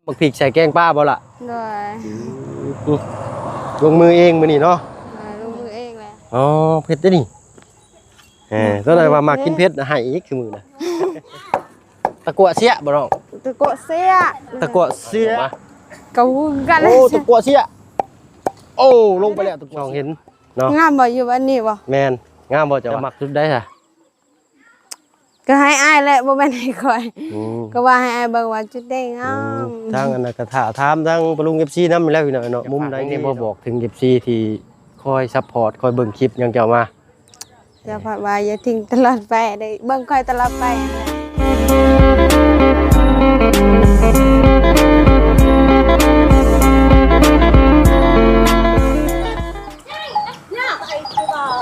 ໝາກພິກໃສ່ແກງປາບໍ່ລະ? ໂດຍ. ອືມ ລົງມືເອງມື້ນີ້ເນາະ? ໂດຍ ລົງມືເອງແຫຼະ. ອໍ ເຜັດເດ້ນີ້. ເອີ ໂດຍ ຕອນໃດວ່າມັກກິນເຜັດນະ ໃຫ້ອີກຄືມື້ນະ. ຕະກົວເຊຍບໍ່ນ້ອງ? ຕະກົວເຊຍ ຕະກົວເຊຍ ກະຮູ້ຄືກັນ. ໂອ້ ຕະກົວເຊຍ. ໂອ້ ລົງໄປແລ້ວ ຕະກົວເຊຍ ເຫັນເນາະ. ງາມບໍ່ ຢູ່ບ້ານນີ້ບໍ່? ແມ່ນ. ງາມບໍ່ ເຈົ້າມັກຈຸດໃດຊະ? ກໍໃຫ້ອ້າຍແຫຼະ ບໍ່ແມ່ນໃຫ້ຂ້ອຍ. ອືມ ກໍວ່າໃຫ້ອ້າຍເບິ່ງວ່າຈຸດໃດງາມ. ອືມ ທາງອັນນັ້ນກໍຖ້າຖາມທາງປະລຸງ ເອັຟຊີ ນຳແລ້ວພີ່ນ້ອງເນາະ. ມຸມໃດນີ້ບໍ່ບອກເຖິງ ເອັຟຊີ ທີ່ຄອຍຊັບພອດ ຄອຍເບິ່ງຄລິບຫຍັງເຈົ້າມາ? ແຕ່ພັດວ່າຢ່າຖິ້ມຕະຫຼອດໄປເດີ້ ເບິ່ງຂ້ອຍຕະຫຼອດໄປ.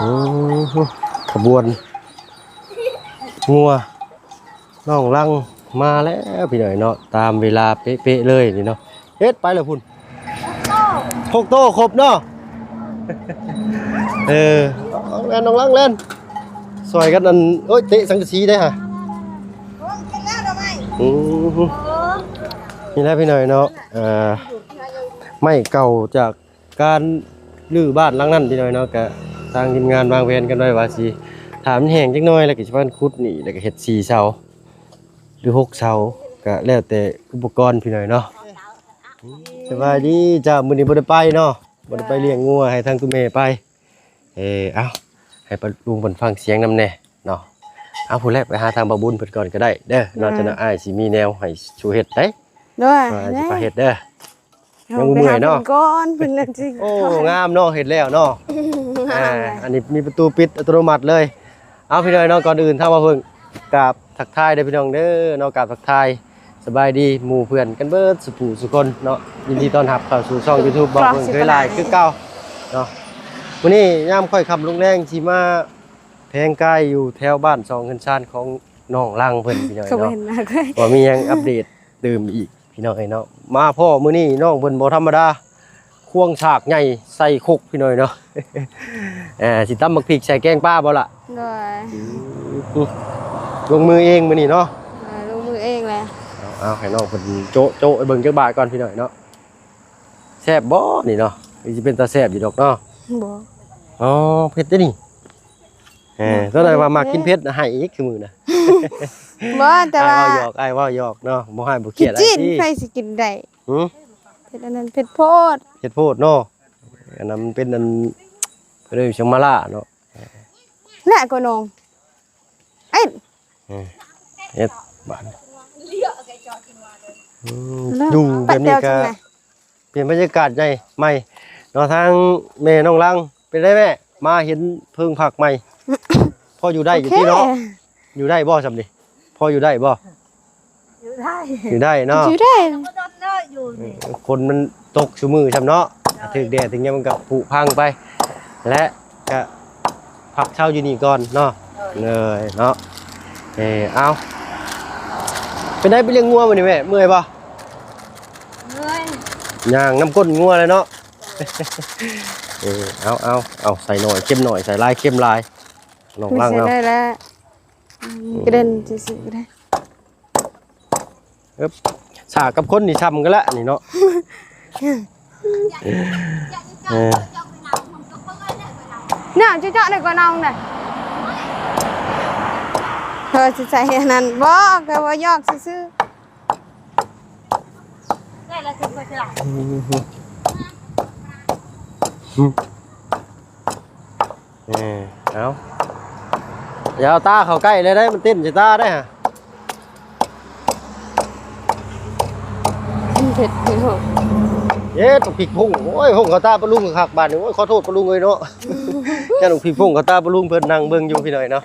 ອືມ ຂະບວນງົວນ້ອງລັງມາແລ້ວພີ່ນ້ອງເນາະ ຕາມເວລາເປະໆເລີຍນີ້ເນາະ. ເຮັດໄປແລ້ວພຸ້ນ ຫົກໂຕ ຫົກໂຕຄົບເນາະ. ເອີ ແລ່ນນ້ອງລັງແລ່ນ ຊ່ອຍກັນອັນ ໂອ້ຍ ເຕະສັງກະສີໄດ້ຫະ. ອືມ ນີ້ແຫຼະພີ່ນ້ອງເນາະ ເອີ ໄມ້ເກົ່າຈາກ ການຮື້ບ້ານຫຼັງນັ້ນພີ່ນ້ອງເນາະ ກະທາງທີມງານວາງແຜນກັນໄວ້ວ່າຊິ ຖ້າມັນແຫ້ງຈັກໜ້ອຍແລ້ວກະຊິພາກັນຂຸດນີ້ ແລ້ວກະເຮັດສີ່ເສົາ ຫຼືຫົກເສົາ ກະແລ້ວແຕ່ອຸປະກອນພີ່ນ້ອງເນາະ. ສະບາຍດີເຈົ້າ ມື້ນີ້ບໍ່ໄດ້ໄປເນາະ ບໍ່ໄດ້ໄປລ້ຽງງົວ ໃຫ້ທາງຕຸແມ່ໄປ. ເອີ ເອົາ ໃຫ້ປາລຸງເພິ່ນຟັງສຽງນຳແດ່ເນາະ. ເອົາ ພຸ້ນແຫຼະ ໄປຫາທາງບ່າວບຸນເພິ່ນກ່ອນກໍໄດ້ເດີເນາະ. ເອີ ຈັ່ງນັ້ນອ້າຍຊິມີແນວໃຫ້ສູ່ເຮັດໄດ໋ ໂດຍ ອ້າຍຊິພາເຮັດເດີ. ຍັງບໍ່ເມື່ອຍເນາະ ໂອ້ ງາມເນາະ ເຮັດແລ້ວເນາະ. ອ່າ ອັນນີ້ມີປະຕູປິດອັດຕະໂນມັດເລີຍ. ເອົາ ພີ່ນ້ອງເນາະ ກ່ອນອື່ນທາງບ່າວເພິ່ນກາບທັກທາຍເດີພີ່ນ້ອງເດີເນາະ ກາບທັກທາຍສະບາຍດີໝູ່ເພື່ອນກັນເບິດສູ່ຜູ້ສູ່ຄົນເນາະ. ຍິນດີຕ້ອນຮັບເຂົ້າສູ່ຊ່ອງຢູທູບບ່າວເພິ່ນເຄີຍຫຼາຍຄືເກົ່າເນາະ. ມື້ນີ້ຍາມຄ່ອຍຄ່ຳລົງແລງຊິມາແພງກາຍຢູ່ແຖວບ້ານຊ່ອງເຮືອນຊານຂອງນ້ອງລັງເພິ່ນ ພີ່ນ້ອງເນາະ ວ່າມີຫຍັງອັບເດດຕື່ມອີກ. ພີ່ນ້ອງເອີຍເນາະ ມາພໍ້ມື້ນີ້ນ້ອງເພິ່ນບໍ່ທຳມະດາ ຄວາງສາກໃຫຍ່ໃສ່ຄົກ ພີ່ນ້ອງເອີຍເນາະ. ເອີ ຊິຕຳໝາກພິກໃສ່ແກງປາບໍ່ລະ? ໂດຍ. ອືມ ລົງມືເອງມື້ນີ້ເນາະ? ໂດຍ ລົງມືເອງແຫຼະ. ເອົາ ເອົາ ໃຫ້ນ້ອງເພິ່ນໂຈະ ໂຈະໃຫ້ເບິ່ງຈັກບາດກ່ອນ ພີ່ນ້ອງເອີຍເນາະ. ແຊບບໍ່ນີ້ເນາະ? ຄືຊິເປັນຕາແຊບຢູ່ດອກເນາະ. ບໍ່. ອໍ ເຜັດເດ້ນີ້. ເອີ ຕອນໃດວ່າມັກກິນເຜັດນະ ໃຫ້ອີກຄືມື້ນະ. ບໍ່ ແຕ່ວ່າ ອ້າຍເວົ້າຫຍອກ ອ້າຍເວົ້າຫຍອກເນາະ ບໍ່ຮ້າຍບໍ່ກຽດອ້າຍຕິ. ໃຜຊິກິນໄດ້? ຫື? ເຜັດອັນນັ້ນເຜັດໂພດ ເຜັດໂພດເນາະ. ອັນນັ້ນມັນເປັນອັນ ເພິ່ນເອີ້ນຫຍັງ ໝາລ່າເນາະ. ແລະກໍນ້ອງ ເອັດ ເອີ ເຮັດບາດ ອືມ ຢູ່ແບບນີ້ກະ ປ່ຽນບັນຍາກາດໃໝ່ເນາະ. ທາງແມ່ນ້ອງລັງ ເປັນໃດແມ່ ມາເຫັນເພີງພັກໃໝ່ ພໍຢູ່ໄດ້ຢູ່ຕິເນາະ? ຢູ່ໄດ້ບໍ່ຊ່ຳນີ້? ພໍຢູ່ໄດ້ບໍ່? ຢູ່ໄດ້ ຢູ່ໄດ້ເນາະ ຢູ່ໄດ້. ເອີ ຝົນມັນຕົກຊຸມື້ຊ່ຳເນາະ ຖືກແດດຖືກຫຍັງມັນກະຜຸພັງໄປ ແລະກະພັກເຊົາຢູ່ນີ້ກ່ອນເນາະ. ເອີ ເນາະ ເອີ ເອົາ ເປັນໃດໄປລ້ຽງງົວມື້ນີ້ແມ່ ເມື່ອຍບໍ່? ເມື່ອຍ ຍ່າງນຳກົ້ນງົວເລີຍເນາະ. ເອີ ເອົາ ເອົາ ເອົາ ໃສ່ໜ້ອຍເຄັມໜ້ອຍ ໃສ່ຫຼາຍເຄັມຫຼາຍ ນ້ອງລັງເຮົາ. ອືມ ກະເດັນຊື່ໆກໍໄດ້. ເອີ ສາກກັບຄົນນີ້ຊ່ຳກັນລະນີ້ເນາະ. ເອີ ເນາະ ເຈາະໆ ໄດ້ກວ່ານ້ອງນະ. ເອີ ຊິໃສ່ອັນນັ້ນ ບໍ່ ກໍວ່າຫຍອກຊື່ໆ. ອືມ ເອີ ເອົາ ຢ່າເອົາຕາເຂົ້າໃກ້ເລີຍໄດ໋ ມັນເຕັ້ນໃສ່ຕາໄດ໋ຫະ. ເຜັດ ເຮັດບັກພິກພຸ້ງ ໂອ້ຍ ພຸ້ງເຂົ້າຕາປ້າລຸງຄັກບາດນີ້. ໂອ້ຍ ຂໍໂທດປ້າລຸງເອີຍເນາະ ຢ້ານບັກພິກພຸ້ງເຂົ້າຕາປ້າລຸງ ເພິ່ນນັ່ງເບິ່ງຢູ່ພີ່ນ້ອງເນາະ.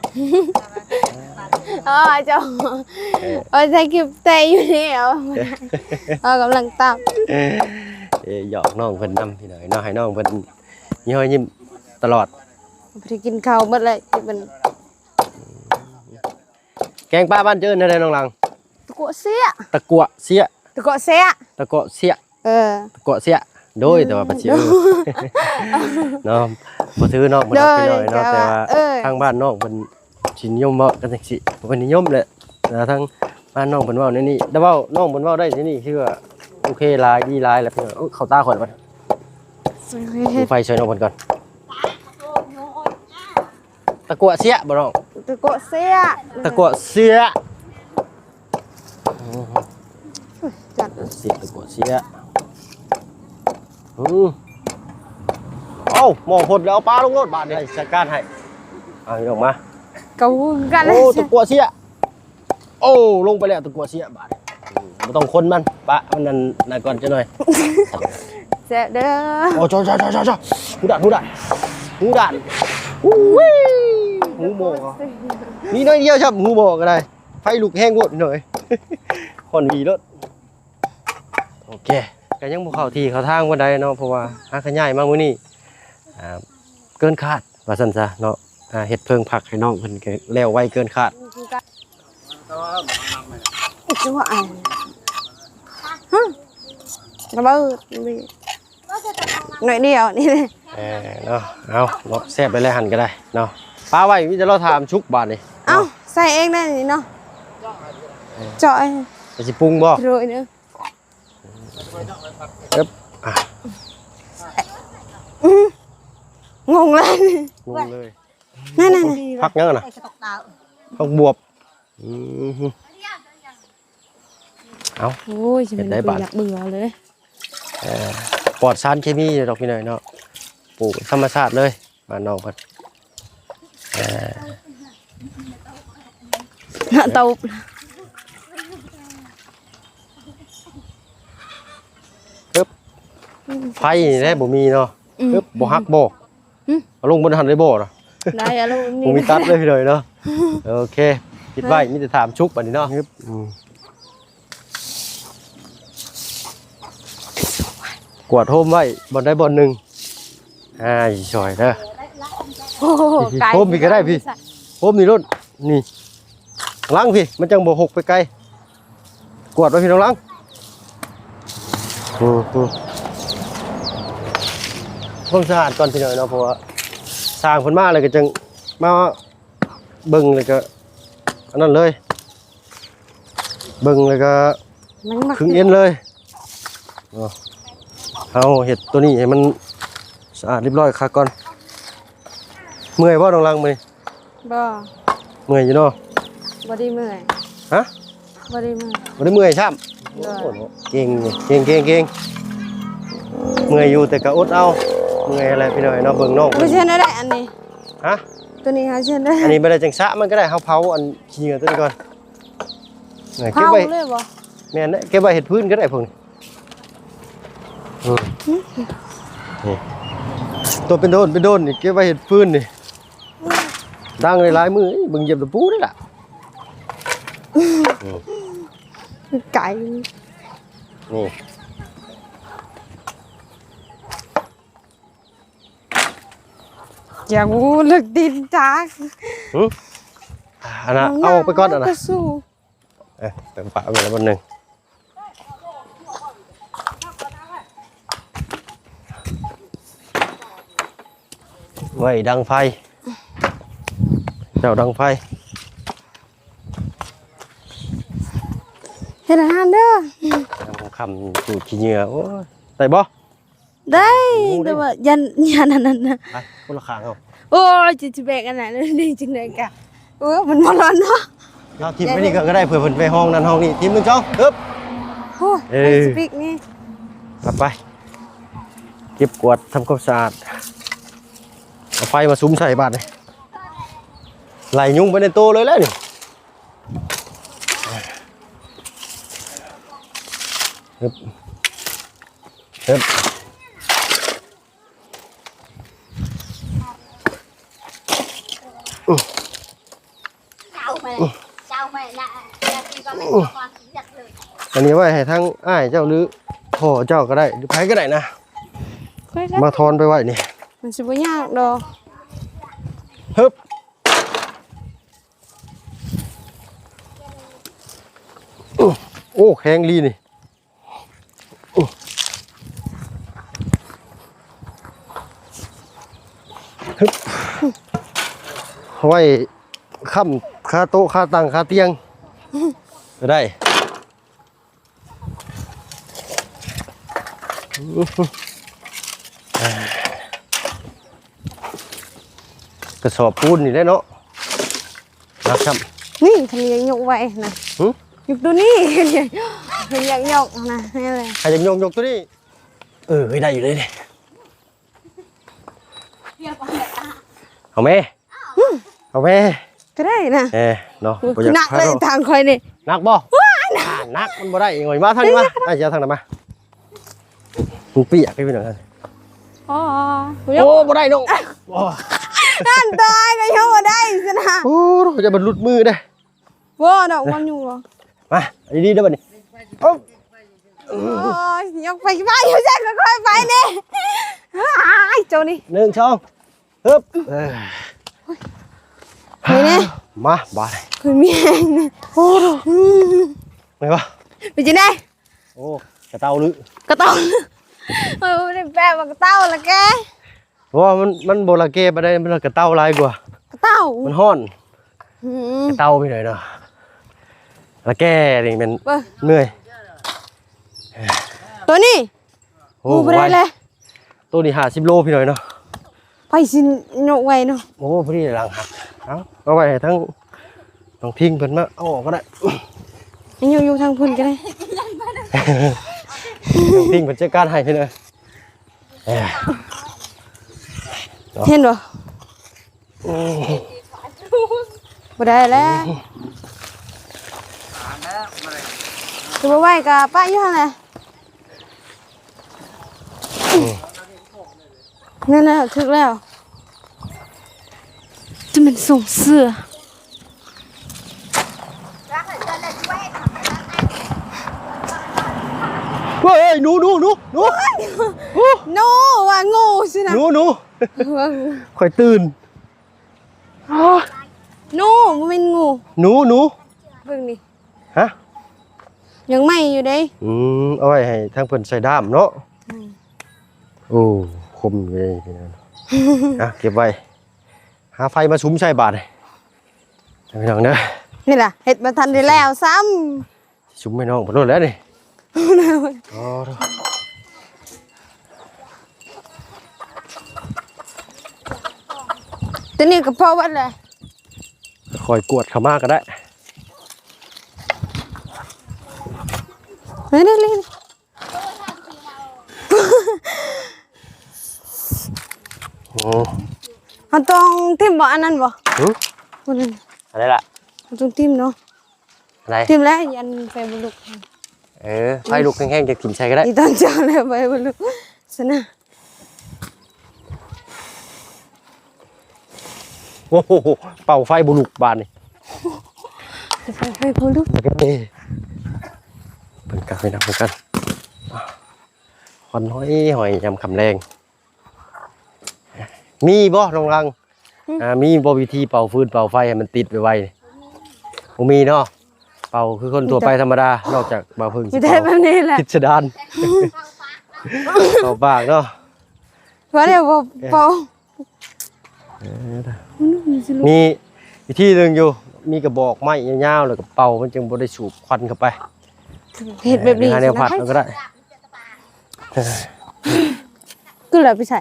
ອໍ ເຈົ້າ ເອີ ເອົາໃສ່ຄລິບແຕ່ຢູ່ນີ້ ເອົາ ເອົາກຳລັງຕຳ ເອີ ຫຍອກນ້ອງເພິ່ນນຳພີ່ນ້ອງເນາະ ໃຫ້ນ້ອງເພິ່ນມີຮອຍຍິ້ມຕະຫຼອດ. ບໍ່ໄດ້ກິນເຂົ້າໝົດເລີຍ ເພິ່ນ ແກງປາບ້ານເຈົ້າເອີ້ນແນວໃດນ້ອງຫຼັງ? ຕະກົວເຊຍ ຕະກົວເຊຍ ຕະກົວເຊຍ ຕະກົວເຊຍ ເອີ ຕະກົວເຊຍ ໂດຍ ແຕ່ວ່າປາຊິ ເອີ ເນາະ ບໍ່ຖືນ້ອງເພິ່ນເນາະ ໂດຍ ພີ່ນ້ອງເນາະ ແຕ່ວ່າ ແຕ່ວ່າ ເອີ ທາງບ້ານນ້ອງເພິ່ນຊິນິຍົມເວົ້າກັນຈັ່ງຊີ້ ເພິ່ນນິຍົມແຫຼະ ແຕ່ທາງບ້ານນ້ອງເພິ່ນເວົ້າແນວນີ້ ແລ້ວເວົ້າ ນ້ອງເພິ່ນເວົ້າໄດ້ແນວນີ້ ຄືວ່າ ໂອເຄ ຫຼາຍ ດີຫຼາຍແລ້ວພີ່ນ້ອງ. ເອີ ເຂົ້າຕາຂ້ອຍບັດ. ໂອເຄ ໄຟຊ່ອຍນ້ອງເພິ່ນກ່ອນ. ຕະກົວເຊຍບໍ່ນ້ອງ? ຕະກົວເຊຍ ຕະກົວເຊຍ. ຈັດ ເຊຍ ຕະກົວເຊຍ. ອືມ ເອົ້າ ໝໍ້ພົດແລ້ວ ເອົາປາລົງໂລດບາດນີ້. ຈັດການໃຫ້. ເອົາ ອອກມາ ກໍຮູ້ຄືກັນ. ໂອ້ ຕະກົວເຊຍ. ໂອ້ ລົງໄປແລ້ວ ຕະກົວເຊຍບາດນີ້. ອືມ ບໍ່ຕ້ອງຄົນມັນ ປະມັນນັ້ນນະ ກ່ອນຈັກໜ່ອຍ. ແຊບເດີ. ໂອ້ ຈ້າໆໆໆ ຫູດ້ານ ຫູດ້ານ ຫູດ້ານ. ອູ້ຍ ຫູໝໍ້ ມີໜ້ອຍດຽວຊ້ຳ ຫູໝໍ້ກໍໄດ້. ໄຟລຸກແຮງໂພດ ພີ່ນ້ອງເອີຍ. ຮ້ອນຫວີໂລດ. ໂອເຄ ກໍຍັງບໍ່ເຂົ້າທີ່ເຂົ້າທາງປານໃດເນາະ ເພາະວ່າຫາກະຍ້າຍມາມື້ນີ້ ອ່າ ເກີນຄາດວ່າຊັ້ນຊະເນາະ. ອ່າ ເຮັດເພີງຜັກໃຫ້ນ້ອງເພິ່ນກໍແລ້ວໄວເກີນຄາດ. ຄືກັນ. ຮະ ລະເບີດ ໜ້ອຍດຽວນີ້. ເອີ ເນາະ ເອົາເນາະ ແຊບໄປແລ້ວຫັ້ນກໍໄດ້ເນາະ. ປາໄວ້ ມີແຕ່ລໍຖ້າມັນສຸກບາດນີ້. ເອົ້າ ເນາະ ໃສ່ເອງໄດ້ນີ້ເນາະ. ເອີ ເຈາະ ແລ້ວຊິປຸງບໍ່? ໂດຍເດີ. ເອີບ ອ່ະ ອືມ ງົງເລີຍ ງົງເລີຍ. ນັ້ນໆ ຜັກຫຍັງນະ? ຜັກບວບ. ອືມ ເອົາ ໂອ້ຍ ເຮັດໄດ້ບາດ ຢາກເບື່ອເລີຍ. ເອີ ປອດສານເຄມີດອກພີ່ນ້ອງເນາະ ປູກທຳມະຊາດເລີຍ ບ້ານນ້ອງເພິ່ນ. ເອີ ເອົາ ອຶບ ໄຟນີ້ແຫຼະບໍ່ມີເນາະ. ອືມ ອຶບ ບໍ່ຫັກບໍ່? ຫຶ ເອົາລົງບໍ່ໄດ້ຫັ້ນເລີຍບໍ່ນະ? ໄດ້ ເອົາລົງນີ້ ບໍ່ມີຕັດເລີຍພີ່ນ້ອງເນາະ. ໂອເຄ ປິດໄວ້ ມີແຕ່ຖ້າມັນສຸກບາດນີ້ເນາະ. ອືມ ກວາດໂຮມໄວ້ບ່ອນໃດບ່ອນໜຶ່ງ. ອ່າ ຊິຊ່ອຍເດີ. ໂອ້ໂຫ ໂຮມນີ້ກໍໄດ້ພີ່ ໂຮມນີ້ໂລດ ນີ້ ຫຼັງພີ່ ມັນຈັ່ງບໍ່ຫົກໄປໄກ. ກວາດໄວ້ພີ່ນ້ອງຫຼັງ. ອືມ ອືມ ຄວາມສະອາດກ່ອນພີ່ນ້ອງເນາະ ເພາະວ່າຊ່າງເພິ່ນມາແລ້ວກໍຈັ່ງມາເບິ່ງ ແລ້ວກໍອັນນັ້ນເລີຍ ເບິ່ງແລ້ວກໍ ມັນມັກ ຄຶງເອັນເລີຍ. ເນາະ ເຮົາເຮັດໂຕນີ້ໃຫ້ມັນສະອາດຮຽບຮ້ອຍຄັກກ່ອນ. ເມື່ອຍບໍ່ນ້ອງຫຼັງມື້ນີ້? ບໍ່ ເມື່ອຍຢູ່ເນາະ? ບໍ່ໄດ້ເມື່ອຍ. ຮະ? ບໍ່ໄດ້ເມື່ອຍ ບໍ່ໄດ້ເມື່ອຍຊ້ຳ. ໂດຍ ໂອ້ ເກັ່ງ ເກັ່ງ ເກັ່ງ ເກັ່ງ. ເມື່ອຍຢູ່ແຕ່ກໍອົດເອົາ ເມື່ອຍຫັ້ນແຫຼະພີ່ນ້ອງເນາະ. ເບິ່ງນ້ອງ ບໍ່ເຊັ່ນໃດອັນນີ້. ຮະ? ໂຕນີ້ຫາເຊັ່ນໃດ ອັນນີ້ບໍ່ໄດ້ຈັ່ງສະມັນກໍໄດ້ ເຮົາເຜົາອັນຂີ້ເຫຍື້ອໂຕນີ້ກ່ອນ. ເອີ ເກັບໄວ້ ເຜົາເລີຍບໍ່? ແມ່ນແຫຼະ ເກັບໄວ້ເຮັດຟືນກໍໄດ້ພວກນີ້. ເອີ ນີ້ ໂຕເປັນໂດນເປັນໂດນນີ້ ເກັບໄວ້ເຮັດຟືນນີ້ ດັງໄດ້ຫຼາຍມື້. ເບິ່ງຢຽບຕະປູນີ້ລະ ໄກ ນີ້. ຢ່າງູເລິກດິນຈັກ ຫຶ ອັນນ່າ ເອົາອອກໄປກ່ອນ ອັນນ່າ ເອີ ເຕີມປະໄວ້ລະບ່ອນໜຶ່ງ ໄວ້ດັງໄຟ ເຈົ້າດັງໄຟ. ເຮັດອາຫານເດີ ຄ່ຳຈູດຂີ້ເຫຍື້ອ. ໂອ້ຍ ໄດ້ບໍ່? ໄດ້ ໂອ້ ແຕ່ວ່າຢ້ານ ຢ້ານອັນນັ້ນນະ ໄປຄົນລະຂ້າງເຮົາ. ໂອ້ຍ ຈະ ຈະແບກອັນນັ້ນນີ້ຈັ່ງໃດກະ ໂອ້ ມັນບໍ່ຮ້ອນເນາະ. ເອົາຖິ້ມໄປນີ້ກ່ອນກໍໄດ້ ເພື່ອເພິ່ນໄປຫ້ອງນັ້ນຫ້ອງນີ້. ຖິ້ມ ໜຶ່ງ ສອງ ຮຶບ. ໂອ້ຍ ເອີ ໄປສະປິກນີ້ ເອົາໄປ ເກັບກວາດທຳຄວາມສະອາດ. ເອົາໄຟມາສຸມໃສ່ບາດນີ້ ໄລ່ຍຸງໄປໃນໂຕເລີຍແຫຼະນີ້. ຮຶບ ຮຶບ. ອັນນີ້ໄວ້ໃຫ້ທາງອ້າຍເຈົ້າ ຫຼືພໍ່ເຈົ້າກໍໄດ້ ຫຼືໃຜກໍໄດ້ນະ ຂ້ອຍກໍ ມາທອນໄປໄວ້ນີ້ ມັນຊິບໍ່ຍາກດອກ. ຮຶບ. ໂອ້ ແຂງລີນີ້. ຮຶບ ໄວ້ຄ້ຳຄາໂຕະ ຄາຕັ່ງ ຄາຕຽງ ກໍໄດ້. ກະສອບປູນນີ້ແຫຼະເນາະ ໜັກຊ້ຳ. ນີ້ຄັນຢາກຍົກໄວນະ ຫຶ? ຍົກໂຕນີ້ ເພິ່ນຢາກຍົກນະ ນີ້ແຫຼະ ໃຜຢາກຍົກ ຍົກໂຕນີ້. ເອີ ໄດ້ຢູ່ເດ້ ເອົາແມ່ ເອົາແມ່ ກໍໄດ້ນະ. ເອີ ເນາະ ບໍ່ຢາກໜັກເລີຍ ທາງຂ້ອຍນີ້. ໜັກບໍ່? ວ້າ ໜັກ ອ່າ ໜັກ ມັນບໍ່ໄດ້. ໂອ້ຍ ມາທາງນີ້ມາ ອ້າຍຊິເອົາທາງນັ້ນມາ. ມັນປຽກເດ້ພີ່ນ້ອງ. ອໍ ໂອ້ ບໍ່ໄດ້ນ້ອງ. ນັ້ນ ຕາຍ ກໍຍັງບໍ່ໄດ້ຊັ້ນນະ. ໂອ້ ຈະມັນຫຼຸດມືເດ້. ບໍ່ດອກ ມັນຢູ່ບໍ່? ມາ ດີໆເດີບັດນີ້. ໂອ້ຍ ຍົກໄປໄປ ຢູ່ໃສກໍຄ່ອຍໄປນີ້. ອ້າຍ ເຈົ້ານີ້ ໜຶ່ງ ສອງ ຮຶບ ເອີ ນີ້ແນ່ ມາ ບາດນີ້ ຄືມີແຮງນີ້. ໂອ້ ແມ່ນບໍ່? ເປັນຈັ່ງໃດ? ໂອ້ ກະເຕົາລື ກະເຕົາ. ເອີ ບໍ່ໄດ້ແປວ່າກະເຕົາລະແກ. ເພາະວ່າມັນ ມັນບໍ່ລະແກປານໃດ ມັນລະກະເຕົາຫຼາຍກວ່າ ກະເຕົາ ມັນຮ້ອນ. ອືມ ກະເຕົາພີ່ນ້ອງເນາະ ລະແກນີ້ແມ່ນເມື່ອຍ. ໂຕນີ້ ໂອ້ ບໍ່ໄດ້ແລ້ວ ໂຕນີ້ຫ້າສິບໂລພີ່ນ້ອງເນາະ. ໃຜຊິຍົກໄຫວເນາະ? ໂອ້ ພໍດີຫຼັງຫັກ. ເອົາ ເອົາໄວ້ໃຫ້ທາງນ້ອງພິງເພິ່ນມາເອົາອອກກໍໄດ້ ໃຫ້ຍົກຢູ່ທາງພຸ້ນກໍໄດ້ ນ້ອງພິງເພິ່ນຈັດການໃຫ້ພີ່ນ້ອງ. ເອີ ເຫັນບໍ່? ອືມ ບໍ່ໄດ້ແລ້ວ ຄືບໍ່ໄຫວກໍປະຢູ່ຫັ້ນແຫຼະ. ອືມ ນັ້ນແຫຼະ ຖືກແລ້ວ ຈະແມ່ນສົ່ງເສືອ. ເຮີ້ຍ ໜູ ໜູ ໜູ ໜູ ໂອ້ຍ ໜູ ວ່າງູຊິນະ ໜູ ໜູ ວ່າງູ ຂ້ອຍຕື່ນ ໜູ ບໍ່ແມ່ນງູ ໜູ ໜູ ເບິ່ງນີ້ ຮະ ຍັງໃໝ່ຢູ່ເດ້. ອືມ ເອົາໄວ້ໃຫ້ທາງເພິ່ນໃສ່ດ້າມເນາະ. ອືມ ໂອ້ ຄົມເລີຍ ອ່ະ ເກັບໄວ້ ຫາໄຟມາສຸມໃສ່ບາດນີ້ ພີ່ນ້ອງເດີ. ນີ້ລະ ເຮັດບໍ່ທັນໄດ້ແລ້ວຊ້ຳ ສຸມໃຫ້ນ້ອງເພິ່ນໂລດແລ້ວນີ້. ອໍ ໂຕນີ້ກໍພໍເບິດແລ້ວ ຄ່ອຍກວດເຂົ້າມາກໍໄດ້. ນີ້ ນີ້ ນີ້ ໂອ້ ເຮົາຕ້ອງຖິ້ມບໍ່ ອັນນັ້ນບໍ່? ຫຶ? ອັນນັ້ນ ອັນໃດລະ? ເຮົາຕ້ອງຖິ້ມເນາະ. ອັນໃດ? ຖິ້ມແລ້ວ ຢ້ານໄຟບໍ່ລຸກ. ເອີ ໄຟລຸກແຮງໆ ຈະຖິ້ມໃສ່ກໍໄດ້. ອີຕອນເຊົ້າແລ້ວໄຟບໍ່ລຸກຊັ້ນນະ. ໂອ້ໂຫ ເປົ່າໄຟບໍ່ລຸກບາດນີ້ ເປົ່າໄຟບໍ່ລຸກ. ເບິ່ງກັນ ເບິ່ງກັນ ຄວັນຫອຍໆ ຍາມຄ່ຳແລງ. ມີບໍ່ນ້ອງລັງ? ອືມ ອ່າ ມີບໍ່ວິທີເປົ່າຟືນເປົ່າໄຟໃຫ້ມັນຕິດໄວໆ? ບໍ່ມີເນາະ. ເປົ່າຄືຄົນທົ່ວໄປທຳມະດາ ນອກຈາກບ່າວເພິ່ງ ມີແຕ່ແບບນີ້ແຫຼະ ພິດສະດານ ເປົ່າປາກເນາະ ວ່າແລ້ວບໍ່ເປົ່າ. ເອີ ມີວິທີໜຶ່ງຢູ່ ມີກະບອກໄມ້ຍາວໆ ແລ້ວກໍເປົ່າ ມັນຈຶ່ງບໍ່ໄດ້ສູບຄວັນເຂົ້າໄປ. ເຮັດແບບນີ້ ເອີ ຫາແນວພັດເອົາກໍໄດ້. ຄືລະໄປໃສ່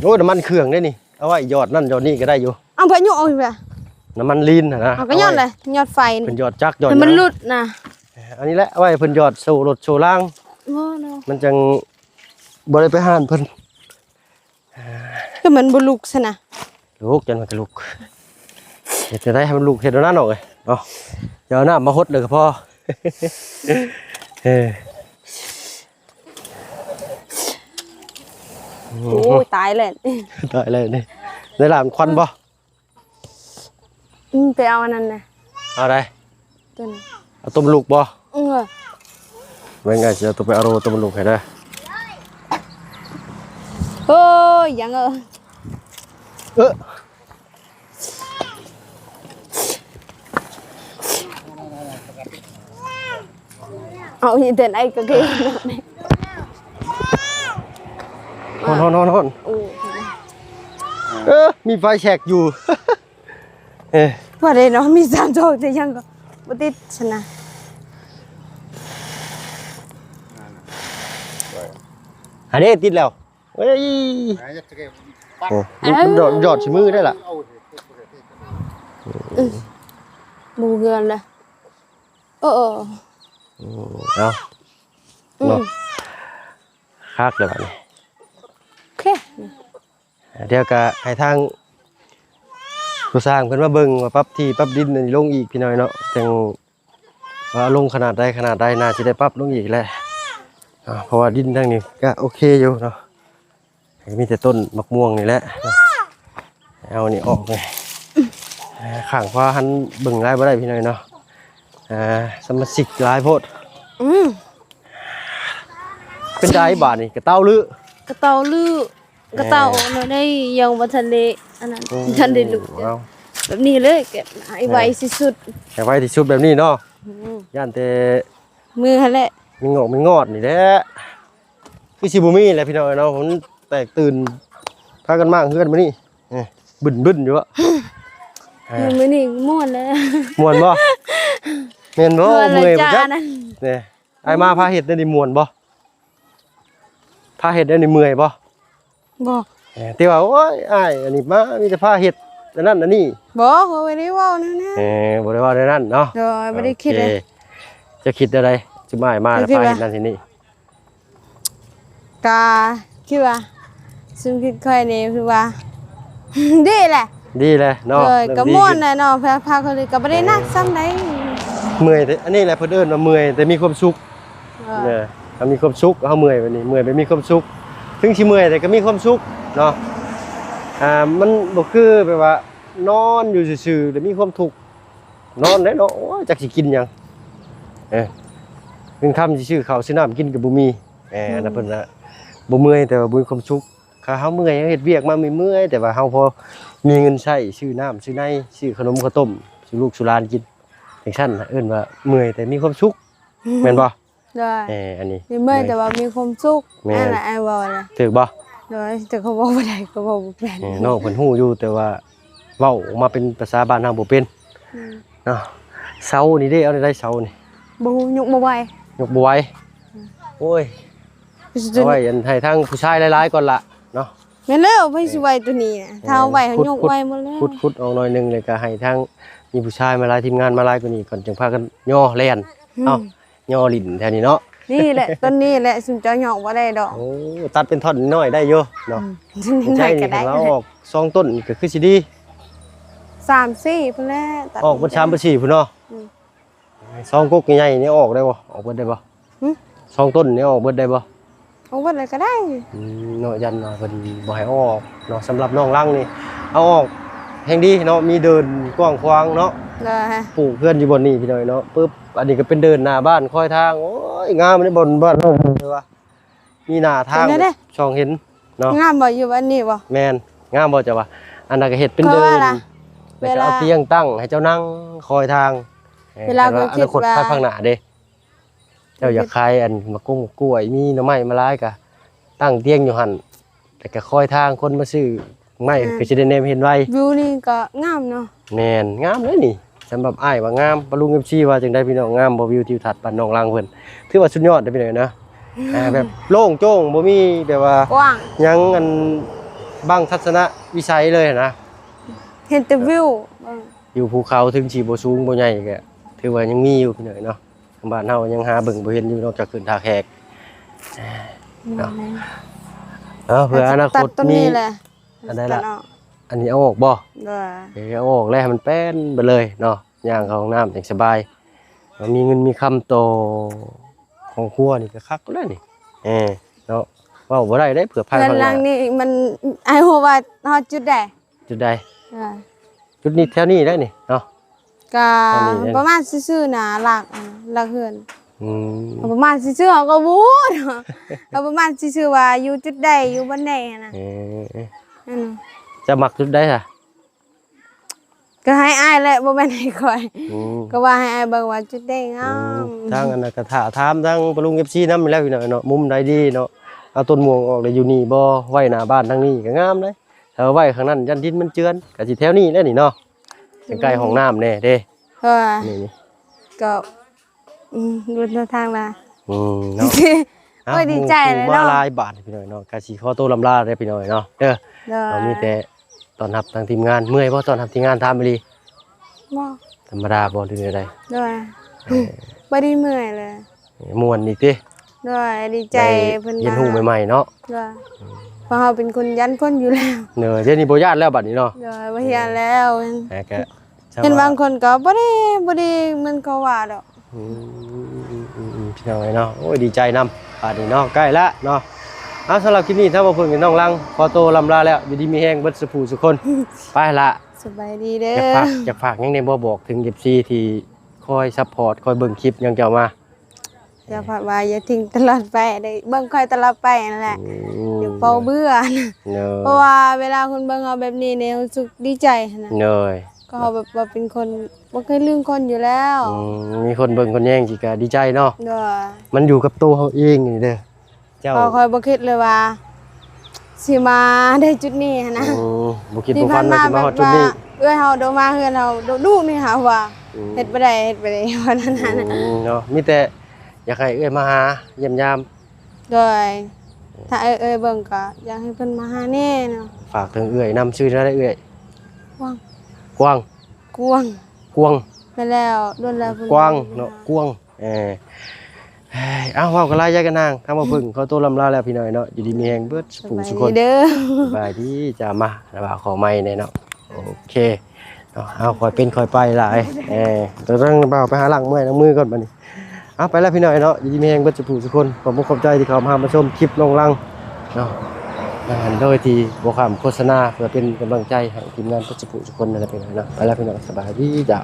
ໂອ້ຍ ນ້ຳມັນເຄື່ອງເດ້ນີ້ ເອົາໄວ້ຢອດນັ້ນຢອດນີ້ກໍໄດ້ຢູ່. ເອົາໄປຍົກເອົາອີກແບບ ນ້ຳມັນລີນຫັ້ນນະ ເອົາກໍຢອດເລີຍ ຢອດໄຟນີ້ ເພິ່ນຢອດຈັກຢອດ ໃຫ້ມັນຫຼຸດນະ. ອັນນີ້ແຫຼະ ເອົາໄວ້ເພິ່ນຢອດໂສ້ລົດໂສ້ລາງ ມັນຈັ່ງບໍ່ໄດ້ໄປຮ້ານເພິ່ນ. ຄືມັນບໍ່ລຸກຊັ້ນນະ. ລຸກ ຈັ່ງມັນກໍລຸກ ເຮັດຈັ່ງໃດໃຫ້ມັນລຸກ ເຮັດແນວນັ້ນນ້ອງເອີຍເນາະ. ຢ່າເອົານ້ຳມາຫົດເລີຍກໍພໍ. ເອີ ໂອ້ຍ ຕາຍແລ້ວ ຕາຍແລ້ວນີ້. ໄດ້ລາມຄວັນບໍ່? ອືມ ໄປເອົາອັນນັ້ນນະ. ເອົາໃດ? ຕົວນີ້ ເອົາຕົວມັນລຸກບໍ່? ເອີ ແມ່ນ ອ້າຍຊິເອົາຕົວໄປເອົາຕົວມັນລຸກໃຫ້ເດີ. ໂອ້ຍ ຍັງເອີ ເອີ ເອົາເຮັດແຕ່ໄດ້ກໍຄື ຮ້ອນ ຮ້ອນ ຮ້ອນ ຮ້ອນ. ໂອ້ ເອີ ມີໄຟແຊັກຢູ່. ເອີ ວ່າໄດ້ເນາະ ມີສາມດອກ ແຕ່ຍັງກໍບໍ່ຕິດຊັ້ນນະ. ອັນນີ້ຕິດແລ້ວ ເອີຍ ໂອ້ ມັນ ມັນຢອດ ຢອດໃສ່ມືໄດ້ລະ ອືມ ບໍ່ເຮືອນລະ ເອີ ເອີ ເອີ ເອົາ ອືມ ເນາະ ຄັກແລ້ວບາດນີ້ ໂອເຄ ດຽວກະໃຫ້ທາງຜູ້ຊ່າງເພິ່ນມາເບິ່ງວ່າປັບທີ່ປັບດິນອັນນີ້ລົງອີກພີ່ນ້ອງເນາະ ຈັ່ງວ່າລົງຂະໜາດໃດຂະໜາດໃດ ໜ້າຊິໄດ້ປັບລົງອີກແຫຼະ ເພາະວ່າດິນທາງນີ້ກະໂອເຄຢູ່ເນາະ ມີແຕ່ຕົ້ນໝາກມ່ວງນີ້ແຫຼະ ເອົານີ້ອອກນີ້ ຂ້າງຂວາຫັ້ນເບິ່ງຫຼາຍບໍ່ໄດ້ພີ່ນ້ອງເນາະ ສະມາຊິກຫຼາຍໂພດ ອືມ ເປັນໃດບາດນີ້ ກະເຕົາລື ກະເຕົາລື ກະເຕົາ ເອີ ເນາະ ໄດ້ຍັງບໍ່ທັນໄດ້ອັນນັ້ນ ໂອ້ ທັນໄດ້ລຸກ ເອົາ ແບບນີ້ເລີຍ ກະໃຫ້ໄວທີ່ສຸດ ໃຫ້ໄວທີ່ສຸດແບບນີ້ເນາະ ອືມ ຢ້ານແຕ່ມືຫັ້ນແຫຼະ ມີງອກມີງອດນີ້ແຫຼະ ຄືຊິບໍ່ມີແຫຼະພີ່ນ້ອງເອີຍເນາະ ມັນແຕກຕື່ນ ພາກັນມ້າງເຮືອນມື້ນີ້ ເອີ ບຶ້ນໆຢູ່ເບາະ ເອີ ມື້ນີ້ມ່ວນແລ້ວ ມ່ວນບໍ່ ແມ່ນບໍ່ ເມື່ອຍບໍ່ຈັກ ນີ້ ອ້າຍມາພາເຮັດແນວນີ້ມ່ວນບໍ່ ພາເຮັດແນວນີ້ເມື່ອຍບໍ່ ບໍ່ ເອີ ແຕ່ວ່າ ໂອ້ຍ ອ້າຍອັນນີ້ມາມີແຕ່ພາເຮັດອັນນັ້ນອັນນີ້ ບໍ່ ຂ້ອຍບໍ່ໄດ້ເວົ້າແນວນັ້ນ ເອີ ບໍ່ໄດ້ເວົ້າແນວນັ້ນເນາະ ໂດຍ ບໍ່ໄດ້ຄິດເລີຍ ເຈົ້າຄິດແນວໃດ ຊຸມອ້າຍມາແລ້ວພາເຮັດນັ້ນເຮັດນີ້ ກະຄິດວ່າ ຊຸມຄິດຂ້ອຍນີ້ຄືວ່າ ດີແຫຼະ ດີແຫຼະເນາະ ໂດຍ ເລີ່ມດີຂຶ້ນ ກະມ່ວນແຫຼະເນາະ ພາ ພາຄົນອື່ນກະບໍ່ໄດ້ໜັກສ່ຳໃດ ເມື່ອຍແຕ່ ອັນນີ້ແຫຼະເພິ່ນເອີ້ນວ່າເມື່ອຍແຕ່ມີຄວາມສຸກ ເອີ ເອີ ເຮົາມີຄວາມສຸກ ເຮົາເມື່ອຍແບບນີ້ ເມື່ອຍແບບມີຄວາມສຸກ ເຖິງຊິເມື່ອຍແຕ່ກໍມີຄວາມສຸກເນາະ ອ່າ ມັນບໍ່ຄືແບບວ່ານອນຢູ່ຊື່ໆ ແລ້ວມີຄວາມທຸກ ນອນໄດ້ເນາະ ໂອ້ຍ ຈັກຊິກິນຫຍັງ ເອີ ເງິນຄຳຊິຊື້ເຂົ້າຊື້ນ້ຳກິນກໍບໍ່ມີ ເອີ ອືມ ອັນນັ້ນເພິ່ນນະ ບໍ່ເມື່ອຍ ແຕ່ວ່າມີຄວາມສຸກ ຖ້າເຮົາເມື່ອຍ ເຮົາເຮັດວຽກມາເມື່ອຍ ແຕ່ວ່າເຮົາພໍມີເງິນໃຊ້ ຊື້ນ້ຳຊື້ໃນ ຊື້ຂະໜົມເຂົ້າຕົ້ມ ສູ່ລູກສູ່ຫຼານກິນ ຈັ່ງຊັ້ນນະ ເອີ້ນວ່າເມື່ອຍແຕ່ມີຄວາມສຸກ ອືມ ແມ່ນບໍ່? ໂດຍ ເອີ ອັນນີ້ ມີເມື່ອຍແຕ່ວ່າມີຄວາມສຸກ ແມ່ນ ນັ້ນແຫຼະອ້າຍເວົ້ານະ ຖືກບໍ່? ໂດຍ ແຕ່ເຂົາເວົ້າບໍ່ໄດ້ ເຂົາເວົ້າບໍ່ເປັນ ເອີ ນ້ອງເພິ່ນຮູ້ຢູ່ ແຕ່ວ່າເວົ້າອອກມາເປັນພາສາບ້ານເຮົາບໍ່ເປັນ ອືມ ເນາະ ເສົານີ້ເດ້ ເອົາແນວໃດເສົານີ້? ບໍ່ຮູ້ ຍົກບໍ່ໄຫວ ຍົກບໍ່ໄຫວ ອືມ ໂອ້ຍ ເອົາໄວ້ອັນໃຫ້ທາງຜູ້ຊາຍຫຼາຍໆກ່ອນລະເນາະ ແມ່ນແລ້ວ ໃຜຊິໄຫວໂຕນີ້ນະ ເອີ ຖ້າເອົາໄວ້ ເຮົາຍົກໄຫວໝົດແລ້ວ ຂຸດ ຂຸດອອກໜ້ອຍໜຶ່ງ ແລ້ວກໍໃຫ້ທາງມີຜູ້ຊາຍມາຫຼາຍ ທີມງານມາຫຼາຍກວ່ານີ້ກ່ອນ ຈັ່ງພາກັນຍໍແລ່ນ ອືມ ເອົາ ຍໍຫຼິ້ນແຖວນີ້ເນາະ ນີ້ແຫຼະ ຕົ້ນນີ້ແຫຼະ ຊຸມເຈົ້າຍໍບໍ່ໄດ້ດອກ ໂອ້ ຕັດເປັນທ່ອນນ້ອຍໄດ້ຢູ່ເນາະ ອືມ ໃຊ້ນີ້ ຄັນວ່າເອົາອອກສອງຕົ້ນນີ້ກໍຄືຊິດີ ສາມສີ່ພຸ້ນແຫຼະ ຕັດ ອອກເບິດສາມເບິດສີ່ພຸ້ນເນາະ ອືມ ສອງກົກໃຫຍ່ໆນີ້ອອກໄດ້ບໍ່? ອອກເບິດໄດ້ບໍ່? ຫຶ? ສອງຕົ້ນນີ້ອອກເບິດໄດ້ບໍ່? ອອກເບິດເລີຍກໍໄດ້ ອືມ ເນາະ ຢ້ານວ່າເພິ່ນບໍ່ໃຫ້ເອົາອອກເນາະ ສຳລັບນ້ອງລັງນີ້ ເອົາອອກແຮ່ງດີເນາະ ມີເດີ່ນກວ້າງຂວາງເນາະ ໂດຍ ປູກເຮືອນຢູ່ບ່ອນນີ້ພີ່ນ້ອງເນາະ ປຶບ ອັນນີ້ກໍເປັນເດີ່ນໜ້າບ້ານຄອຍທາງ ໂອ້ຍ ງາມເດ້ ບ່ອນບ້ານເຮົາ ເພິ່ນວ່າ ມີໜ້າທາງ ເປັນແນວໃດ? ຊ່ອງເຫັນເນາະ ງາມບໍ່? ຢູ່ບ້ານນີ້ບໍ່? ແມ່ນ ງາມບໍ່ເຈົ້າວ່າ? ອັນນັ້ນກໍເຮັດເປັນເດີ່ນ ແລ້ວກໍເອົາຕຽງຕັ້ງໃຫ້ເຈົ້ານັ່ງຄອຍທາງ ເອີ ເວລາ ແຕ່ວ່າອະນາຄົດ ຄິດວ່າ ພາຍຂ້າງໜ້າເດ້ ເຈົ້າຢາກຂາຍອັນໝາກກົງໝາກກ້ວຍ ມີໜໍ່ໄມ້ມາຫຼາຍກໍຕັ້ງຕຽງຢູ່ຫັ້ນ ແລ້ວກໍຄອຍທາງຄົນມາຊື້ໄມ້ ແມ່ນ ກໍຊິໄດ້ແນມເຫັນໄວ ວິວນີ້ກໍງາມເນາະ ແມ່ນ ງາມເດ້ນີ້ ສຳລັບອ້າຍວ່າງາມ ປະລຸງ ເອັຟຊີ ວ່າຈັ່ງໃດພີ່ນ້ອງ ງາມບໍ່? ວິວທິວທັດບ້ານໜອງລາງເພິ່ນ ຖືວ່າສຸດຍອດເດ້ພີ່ນ້ອງເນາະ ອ່າ ແບບໂລ່ງໂຈ້ງ ບໍ່ມີແບບວ່າ ກວ້າງ ຫຍັງອັນບັງທັດສະນະວິໄສເລີຍນະ ເຫັນແຕ່ວິວ ຢູ່ພູເຂົາເຖິງຊິບໍ່ສູງບໍ່ໃຫຍ່ ກໍຖືວ່າຍັງມີຢູ່ພີ່ນ້ອງເນາະ ທາງບ້ານເຮົາຍັງຫາເບິ່ງບໍ່ເຫັນຢູ່ ນອກຈາກຂຶ້ນທ່າແຂກເນາະ ເອົາ ເພື່ອອະນາຄົດມີ ອັນໃດລະ ອັນນີ້ເອົາອອກບໍ່? ໂດຍ ເອີ ເອົາອອກແລ້ວໃຫ້ມັນແປ້ນໄປເລີຍເນາະ ຍ່າງເຂົ້າຫ້ອງນ້ຳຈັ່ງສະບາຍ ມີເງິນມີຄຳຕໍ່ຄອບຄົວນີ້ກໍຄັກແລ້ວນີ້ ເອີ ເນາະ ເວົ້າບໍ່ໄດ້ເດ້ ເພື່ອພາຍ ເຮືອນຫຼັງນີ້ມັນ ອ້າຍຮູ້ວ່າຮອດຈຸດໃດ? ຈຸດໃດ? ອ່າ ຈຸດນີ້ ແຖວນີ້ໄດ໋ນີ້ເນາະ ກະປະມານຊື່ໆນະ ຫຼັກ ຫຼັກເຮືອນ ອືມ ປະມານຊື່ໆ ເຮົາກໍບໍ່ຮູ້ເນາະ ເຮົາປະມານຊື່ໆວ່າຢູ່ຈຸດໃດ ຢູ່ບ່ອນໃດຫັ້ນນະ ເອີ ເອີ ເອີ ຈະມັກຈຸດໃດຊະ? ກໍໃຫ້ອ້າຍແຫຼະ ບໍ່ແມ່ນໃຫ້ຂ້ອຍ ອືມ ກໍວ່າໃຫ້ອ້າຍເບິ່ງວ່າຈຸດໃດງາມ ອືມ ທາງອັນນັ້ນກໍຖ້າຖາມທາງປະລຸງ ເອັຟຊີ ນຳແລ້ວພີ່ນ້ອງເນາະ ມຸມໃດດີເນາະ ເອົາຕົ້ນມ່ວງອອກແລ້ວຢູ່ນີ້ບໍ່? ໄວ້ໜ້າບ້ານທາງນີ້ກໍງາມເດ້ ຖ້າໄວ້ຂ້າງນັ້ນຢ້ານດິນມັນເຈື່ອນ ກໍຊິແຖວນີ້ແຫຼະນີ້ເນາະ ໃກ້ໆຫ້ອງນ້ຳແດ່ເດ້ ເອີ ນີ້ ນີ້ ກໍ ອືມ ຢູ່ແນວທາງລະ ອືມ ເນາະ ໂອ້ຍ ດີໃຈເລີຍເນາະ ມາຫຼາຍບາດພີ່ນ້ອງເນາະ ກະຊິຂໍໂຕລ່ຳລາເດີພີ່ນ້ອງເນາະ ເດີ ເຮົາມີແຕ່ຕ້ອນຮັບທາງທີມງານ. ເມື່ອຍບໍ່ ຕ້ອນຮັບທີມງານ ຖາມອີ່ຫຼີ? ບໍ່ ທຳມະດາບໍ່ ຫຼືແນວໃດ? ໂດຍ ບໍ່ໄດ້ເມື່ອຍເລີຍ ມ່ວນອີກຕິ? ໂດຍ ດີໃຈເພິ່ນ ຮຽນຮູ້ໃໝ່ໆເນາະ ໂດຍ ເພາະເຮົາເປັນຄົນຢ້ານຄົນຢູ່ແລ້ວ ໂດຍ ດຽວນີ້ບໍ່ຢ້ານແລ້ວບັດນີ້ເນາະ ໂດຍ ບໍ່ຢ້ານແລ້ວ ເອີ ແຕ່ກະ ເຫັນບາງຄົນກໍບໍ່ໄດ້ ບໍ່ໄດ້ ມັນກໍວ່າດອກ ອືມ ພີ່ນ້ອງເອີຍເນາະ ໂອ້ຍ ດີໃຈນຳບາດນີ້ເນາະ ໃກ້ລະເນາະ. ເອົາ ສຳລັບຄລິບນີ້ ທາງບ່າວເພິ່ງກັບນ້ອງລັງ ຂໍໂຕລ່ຳລາແລ້ວ ຢູ່ດີມີແຮງເບິດສູ່ຜູ້ສູ່ຄົນ ໄປລະ ສະບາຍດີເດີ ຢາກຝາກ ຢາກຝາກຫຍັງແດ່ບໍ່ ບອກເຖິງ ເອັຟຊີ ທີ່ຄອຍຊັບພອດ ຄອຍເບິ່ງຄລິບຫຍັງເຈົ້າມາ? ຢາກຝາກວ່າຢ່າຖິ້ມຕະຫຼອດໄປເດີ ເບິ່ງຂ້ອຍຕະຫຼອດໄປຫັ້ນແຫຼະ ອືມ ຢ່າເປົ່າເບື່ອ ເນາະ ເພາະວ່າເວລາຄົນເບິ່ງເຮົາແບບນີ້ນີ້ ຮູ້ສຶກດີໃຈຫັ້ນນະ ໂດຍ ກໍເຮົາແບບວ່າເປັນຄົນບໍ່ເຄີຍລືມຄົນຢູ່ແລ້ວ ອືມ ມີຄົນເບິ່ງຄົນແຍງຊິກະດີໃຈເນາະ ໂດຍ ມັນຢູ່ກັບໂຕເຮົາເອງນີ້ເດີ ເຈົ້າ ເພາະຂ້ອຍບໍ່ຄິດເລີຍວ່າຊິມາໄດ້ຈຸດນີ້ຫັ້ນນະ ອືມ ບໍ່ຄິດບໍ່ຝັນວ່າຊິມາຮອດຈຸດນີ້ ທີ່ຜ່ານມາແບບວ່າເອື້ອຍເຮົາໂດມາເຮືອນເຮົາດຸໆນີ້ຫາວ່າ ອືມ ເຮັດບໍ່ໄດ້ ເຮັດບໍ່ໄດ້ ວ່ານັ້ນນະ ອືມ ເນາະ ມີແຕ່ຢາກໃຫ້ເອື້ອຍມາຫາຢ້ຽມຢາມ ໂດຍ ຖ້າເອື້ອຍເບິ່ງກໍຢາກໃຫ້ເພິ່ນມາຫາແດ່ເນາະ ຝາກເຖິງເອື້ອຍນຳ ຊື່ແນວໃດເອື້ອຍ? ກວາງ ກວາງ ກວາງ ກວາງ ແມ່ນແລ້ວ ດົນແລ້ວເພິ່ນ ກວາງເນາະ ກວາງ ເອີ ເອົ້າ ເວົ້າກັນຫຼາຍໃຫຍ່ກັນນາງ ທາງບ່າວເພິ່ງຂໍໂຕລ່ຳລາແລ້ວພີ່ນ້ອງເນາະ ຢູ່ດີມີແຮງເບິດສູ່ຜູ້ສູ່ຄົນ ສະບາຍດີເດີ ສະບາຍດີ ຈະມາລະວ່າຂໍໃໝ່ແດ່ເນາະ ໂອເຄເນາະ ເອົາ ຄ່ອຍເປັນຄ່ອຍໄປຫຼາຍ ເອີ ເດີນທາງບ່າວໄປຫາລ້າງເມື່ອຍລ້າງມືກ່ອນບັດນີ້ ເອົາ ໄປແລ້ວພີ່ນ້ອງເນາະ ຢູ່ດີມີແຮງເບິດສູ່ຜູ້ສູ່ຄົນ ຂອບອົກຂອບໃຈທີ່ເຂົ້າມາຮັບມາຊົມຄລິບນ້ອງລັງເນາະ ໂດຍທີ່ບໍ່ຂ້າມໂຄສະນາ ເພື່ອເປັນກຳລັງໃຈໃຫ້ທີມງານເບິດສູ່ຜູ້ສູ່ຄົນນັ້ນແຫຼະພີ່ນ້ອງເນາະ ໄປແລ້ວພີ່ນ້ອງ ສະບາຍດີຈ້າ.